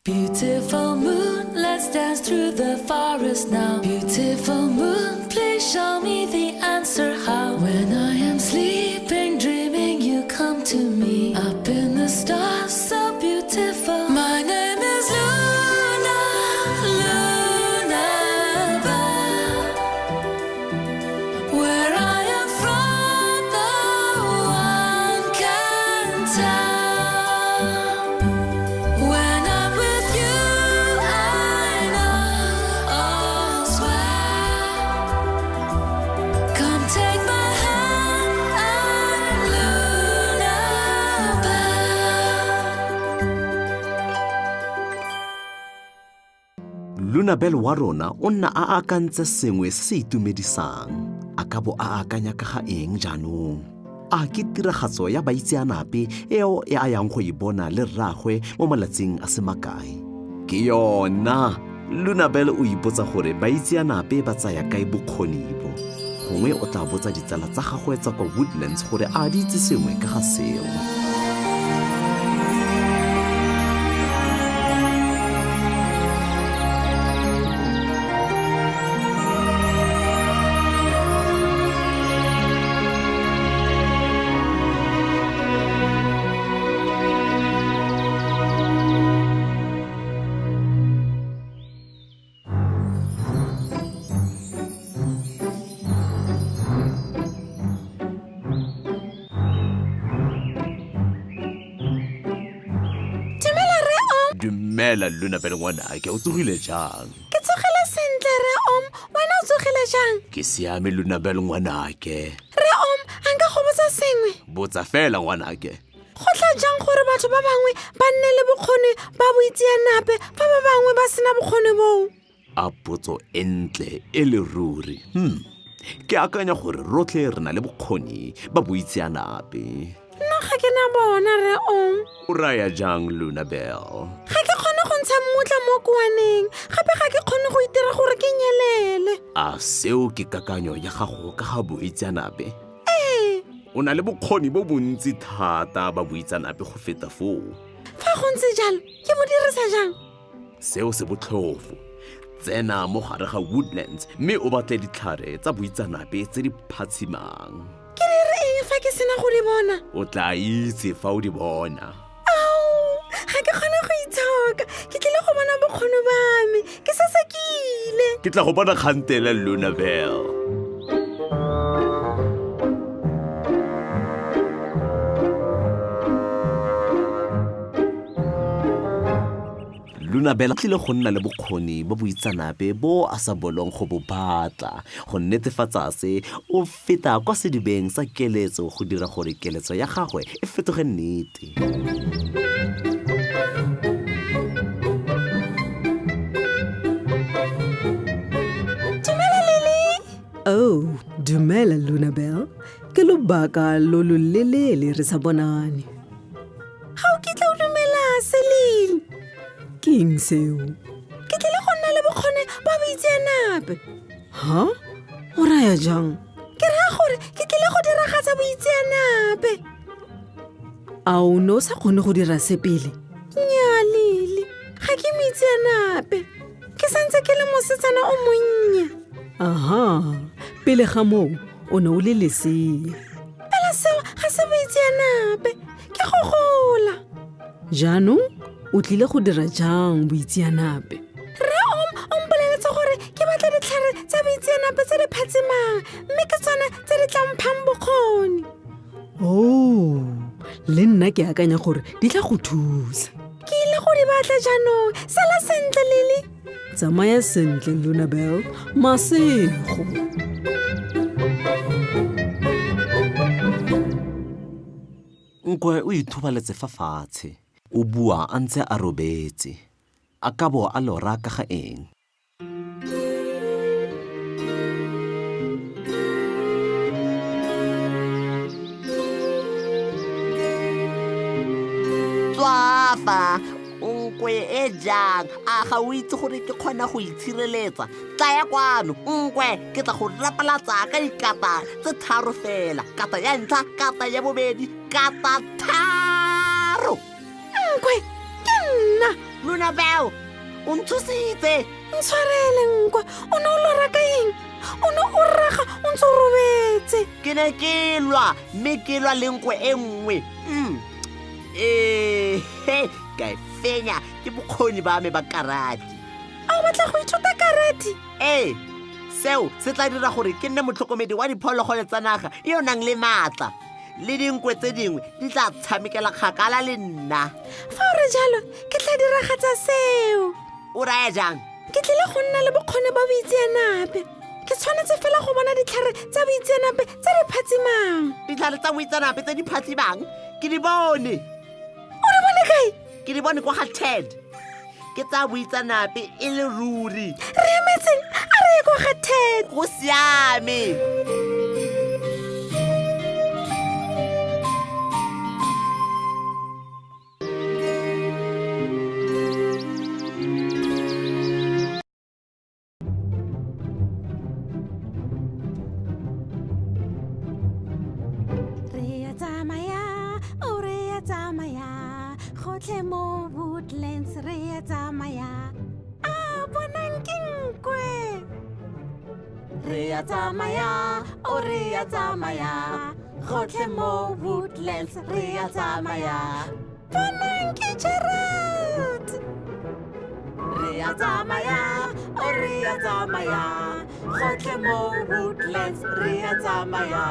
Beautiful moon, let's dance through the forest now. Beautiful moon, please show me the answer how. When I am sleeping, dreaming, you come to me. Up in the stars, so beautiful. My name is Luna, Luna Bell. Where I am from, no one can tell. When I'm with you, I know all's well. Come take my hand, I'm Luna Bell. Lunabel wa rona o nna a akantse sengwe se se itumedisang. A ka bo a akanya ka ga eng jaanong? A ke tiragatso ya baitseanape eo e a yang go e bona le rraagwe mo malatsing a se makae? Ke yona! Lunabel o ipotsa gore baitseanape ba tsaya kae bokgoni bo. Gongwe o tla botsa ditsala tsa gagwe tsa kwa Woodlands gore a di itse sengwe ka ga seo. Dumela re Om. Dumela Luna pele ngwanake, o tsogile jang? Ke tsogile sentle re Om. Wena o tsogile jang? Ke siame Luna bel ngwanake. Re Om, a nka go botsa sengwe? Botsa fela ngwanake. Go tla jang gore batho ba bangwe ba nne le bokgoni ba boitseanape fa ba bangwe ba sena bokgoni boo? A potso e ntle e le ruri. Ke akanya gore rotlhe re na le bokgoni ba boitseanape. Nna ga ke na bona re Om. O raya jang Luna Bell? Ga ke kgone go ntsha mmutla mo koaneng, gape ga ke kgone go itira gore ke nyelele. A seo ke kakanyo ya gago ka ga boitseanape? Ee. O na le bokgoni bo bontsi thata ba boitseanape go feta foo. Fa go ntse jalo, ke bo dirisa jang? Seo se botlhofo. Tsena mo gare ga Woodlands mme o batle ditlhare tsa boitseanape tse di phatshimang. Ke dire eng fa ke sena go di bona? O tla itse fa o di bona. Ao, ga ke kgone go itshoka. Ke tlile go bona bokgoni ba me. Ke sasekile. Ke tla go bona kgantele Luna Bell. Luna Bell tlile go nna le bokgoni bo boitseanape bo a sa bolong go bo batla. Go netefatsa se, o feta kwa sedibeng sa keletso go dira gore keletso ya gagwe e fetoge nnete. Dumela Lily. Oh, dumela Luna Bell. Ke lobaka lo lo lelele re sa bonane. Ga o kitla o dumela se Lily. Ke eng seo? Ke tlile go nna le bokgoni ba boitseanape. Ha? O raya jang? Ke raya gore ke tlile go diragatsa boitseanape. A o ne o sa kgone go dira se pele? Nnyaa Lily, ga ke moitseanape. Ke santse ke le mosetsana o monnye. Aha, pele ga moo o ne o le lesea. Fela seo ga se boitseanape, ke go gola. Jaanong o tlile go dira jang boitseanape? Rre Om o mpoleletse gore ke batla ditlhare tsa boitseanape tse di phatsimang, mme ke tsone tse di tla mphang bokgoni. Oh, le nna ke akanya gore di tla go thusa. Ke ile go di batla jaanong. Sala sentle Lily. Tsamaya sentle Luna Bell. Masego. Nkwe o ithobaletse fa fatshe. O bua a ntse a robetse. A ka bo a lora ka ga eng? Tswafa, nkwe e jang? A ga o itse gore ke kgona go itshireletsa? Tlaya kwano, nkwe, ke tla go rapalatsa ka dikata tse tharo fela. Kata ya ntlha, kata ya bobedi, kata tharo. Nkwe, ke nna. Luna Bell, o nthusitse. Ntshwarele nkwe, o ne o lora ka eng? O ne o raga o ntse o robetse. Ke ne ke lwa mme ke lwa le nkwe e nngwe. Ee, ka e fenya ke bokgoni ba me ba karate. A o batla go ithuta karate? Ee, seo se tla dira gore ke nne motlhokomedi wa diphologolo tsa naga yo o nang le maatla. Le dinkwe tse dingwe di tla tshamekela kgakala le nna. Fa o re jalo, ke tla diragatsa seo. O raya jang? Ke tlile go nna le bokgoni ba boitseanape. Ke tshwanetse fela go bona ditlhare tsa boitseanape tse di phatsimang. Ditlhare tsa boitseanape tse di phatsimang? Ke di bone. O di bone kae? Ke di bone kwa ga Ted. Ke tsa boitseanape e le ruri. Re emetseng, a re ye kwa ga Ted. Go siame. Re a tsamaya, o re a tsamaya, gotlhe mo Woodlands re a tsamaya. A bonang ke nkwe. Re a tsamaya, o re a tsamaya, gotlhe mo Woodlands re a tsamaya. Bonang ke Gerald. Re a tsamaya, o re a tsamaya, gotlhe mo Woodlands re a tsamaya.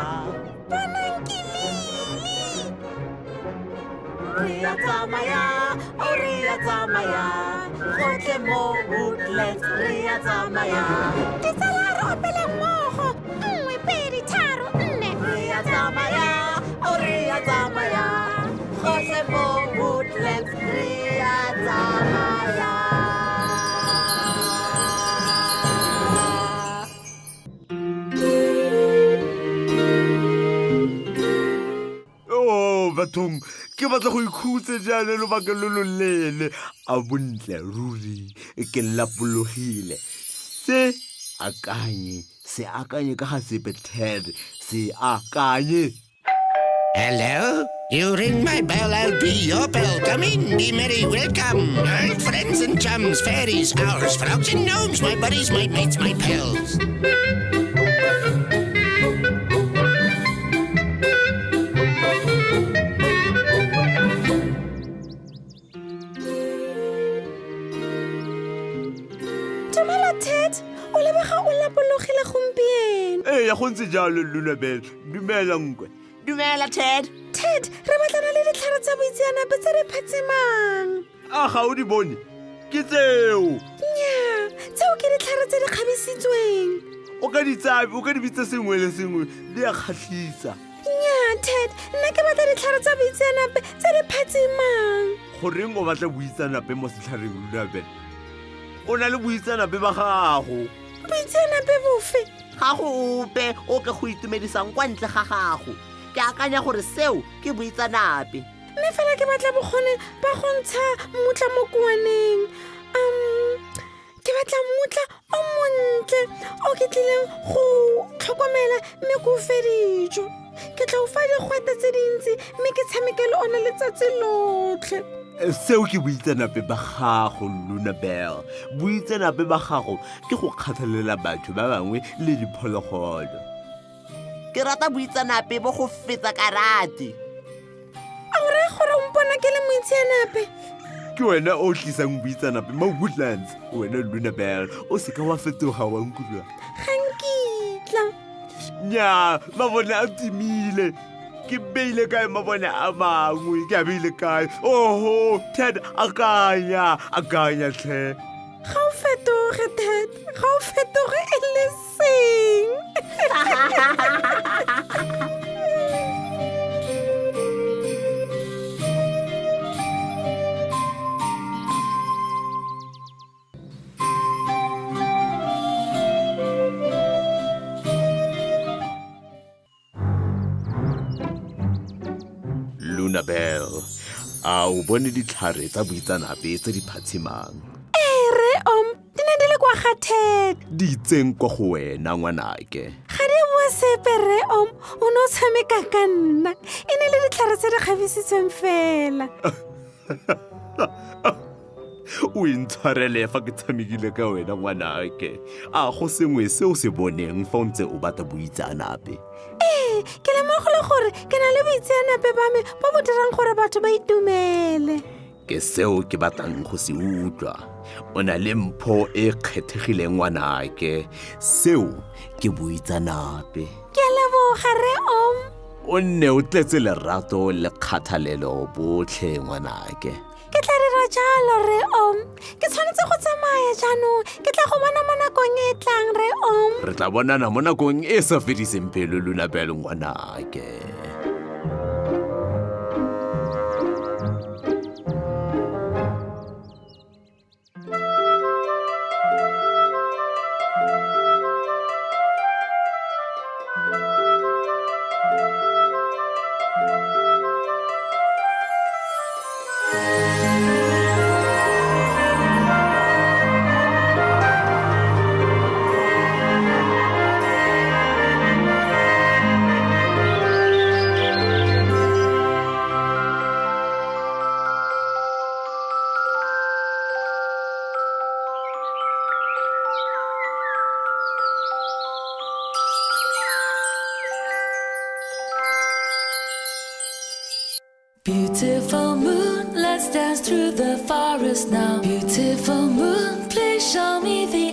Bonang ke Lily. Re a tsamaya, o re a tsamaya, gotlhe mo Woodlands re a tsamaya. Ditsala re opele mmogo, nngwe, pedi, tharo, nne. Re a tsamaya, o re a tsamaya, gotlhe mo Woodlands re a tsamaya. Oh, bathong, ke batla go ikhutse jaana lobaka lo lo leele. A bontle ruri, ke lapologile. Se akanye, se akanye ka ga sepe, Ted, se akanye. Hello? You ring my bell, I'll be your bell. Come in, be merry, welcome. Old friends and chums, fairies, owls, frogs and gnomes, my buddies, my mates, my pals. Dumela Ted, o lebega o lapologile gompieno. Ee, go ntse jalo Lulabel. Dumela nkwe. Dumela Ted. Ted, re batlana le ditlhare tsa boitseanape tse di phatsimang. A ga o di bone? Ke tseo. Nnyaa, tseo ke ditlhare tse di kgabisitsweng. O ka di tsaya, o ka di bitsa sengwe le sengwe, di a kgatlhisa. Nnyaa Ted, nna ke batla ditlhare tsa boitseanape tse di phatsimang. Goreng o batla boitseanape mo setlhareng, Lulabel? O na le boitseanape ba gago. Boitseanape bofe? Ga go ope o ka go itumedisang kwa ntle ga gago. Ke akanya gore seo ke boitseanape. Mme fela ke batla bokgoni ba go ntsha mmutla mo koaneng. Ke batla mmutla o montle o ke tlileng go tlhokomela mme ke o fe dijo. Ke tla o fa digwete tse dintsi mme ke tshameke le one letsatsi lotlhe. Seo ke boitseanape ba gago, Luna Bell. Boitseanape ba gago ke go kgathalela batho ba bangwe le diphologolo. Ke rata boitseanape bo go feta karate. A o raya gore o mpona ke le moitseanape? Ke wena o tlisang boitseanape mo Woodlands, wena Luna Bell. O seka wa fetoga wa nkutlwa. Ga nkitla. Nnyaa, mabone a timile. Ke beile kae mabone a mangwe? Ke a beile kae? Oho, Ted, akanya, akanya tlhe. Ga o fetoge, Ted. Ga o fetoge e le seng. Luna Bell, a o bone ditlhare tsa boitseanape tse di phatshimang? Ee, re Om, di ne di le kwa ga Ted. Di itseng kwa go wena, ngwanake. Ga di bua sepe, re Om, o ne o tshameka ka nna. E ne le ditlhare tse di kgabisitsweng fela. O intshwarele fa ke tshamekile ka wena ngwanake. A go sengwe se o se boneng fa o ntse o batla boitseanape? Ee, ke lemogile gore ke na le boitseanape ba me bo bo dirang gore batho ba itumele. Ke seo ke batlang go se utlwa. O na le mpho e kgethegileng ngwanake. Seo ke boitseanape. Ke a leboga, Rre Om. O nne o tletse lerato le kgathalelo botlhe ngwanake. Ke tla dira jalo, Rre Om. Ke tshwanetse go tsamaya jaanong. Ke tla go bona mo nakong e e tlang, Rre Om. Re tla bonana mo nakong e sa fediseng pelo, Lunabel ngwanake. Beautiful moon, let's dance through the forest now. Beautiful moon, please show me the